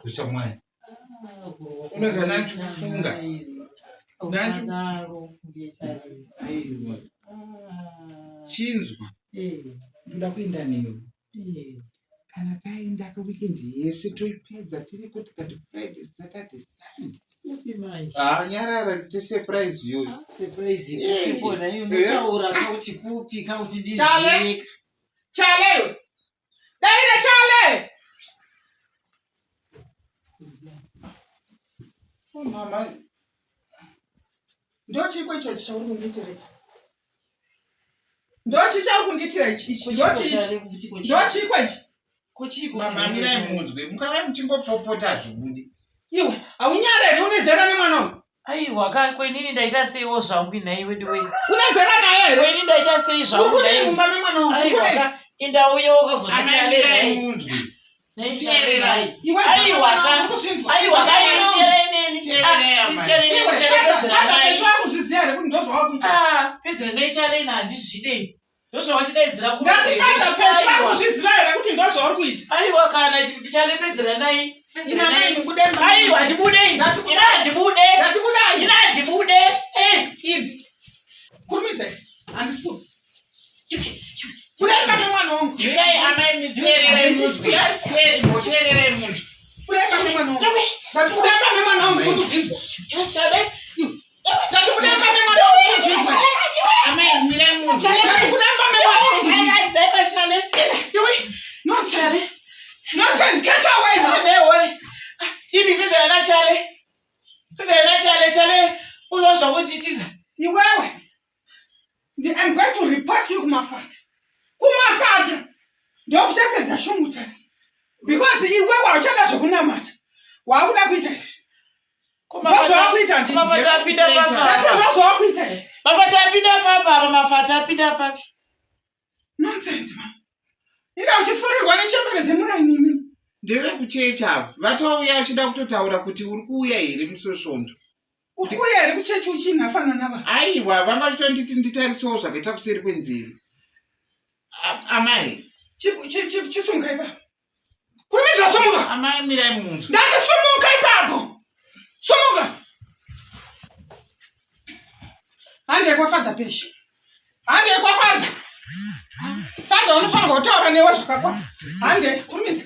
Kushamwari. Unoziva nanchikufunga. Aiwa. Chinzwa. Ndoda kuenda newe. Kana taenda ka weekend yese toipedza tiriko tikati Friday, Saturday, Sunday. Kupi manje? Ah, nyarara ndite surprise iyoyo. Ah, surprise Eh. kupi kona iyo unotaura kauti kupi kauti Chale. ndizive. Chale. Daira chale. Oh, mama, Ndochiko ichochi chauri kundiitira ichi. Ndochi chauri kundiitira ichi ichi. Ndochi ichi. Ndochiko ichi. Kuchiko. mama mirai munzwe. Mukava muchingopopota hazvibudi. Iwe haunyare here une zera nemwana uyu? Aiwa ka kwenini ndaita seiwo zvangu nhai wedu wei. Une zera naye here? Kwenini ndaita sei zvangu Ukudei nhai. mumba memwana uyu? Aiwa Ukudei? ka indauye Amai wakazondichale mirai nhai. munzwe. Nhai Teererai. Iwe Aiwa ka. ukuzvinzwa. Aiwa ka isiyanai neni. Teererai, Ah, amai. Isiyanai neni Iwe chale father, pedzera father nai. pesho wakuzviziva here kuti ndozvawakuita? Ah, pedzera nai chale ina handizvide. Ndozvawandidaidzira kuno. Ndati father pesho Aiwa. wakuzviziva here kuti ndozvauri kuita? Aiwa kana chale pedzera nai. Pedzera Ina nai. mai mubude mba. Aiwa handibude. Ndati Ina handibude. Ndati budai. Ina handibude. Eh. Ibi. Kurumidza. Handisi ku. Budai mba memwana wangu. Mirai amai teererai munzwe. Teererai munzwe. Budai mba memwana wangu. Ndati budai mba memwana wangu kuti uzvinzwe. Chale. Ndati budai mba memwana wangu kuti uzvinzwe. Amai mirai munzwe. Ndati budai mba memwana wangu. Iwe. Nonsense. Nonsense. Get away now. Imi pedzera nachale. Pedzera nachale chale. Uzwa zvakunditiza. Iwewe. I'm going to report you kumafata. Kumafata. Ndokuchapedza shungu dzese. Because iwewe hauchada zvekunamata. Wakuda kuita izvi. Ndozvawakuita ndini. Mafata apinda Ndati papa. ndozvawakuita izvi. Mafata apinda papa apa mafata apinda papi. Nonsense ma. Ida uchifurirwa nechembere dzemuraini imini. Ndevekuchechi ava. Vatouya vachida kutotaura kuti uri kuuya here musi wesvondo. Uri kuuya here kuchechi uchinhafana nava? Aiwa, vanga vachitonditi nditarisewo zvakaita kuseri kwenzeve. Amai, Chisunga ipapo. Kurumidza sumuka. amai mirai munzwe. Ndati sumuka ipapo. Sumuka. Hande kwa Father Peshi. Hande kwa Father. Father unofanirwa kutaura newe zvakakwana. Hande kurumidza.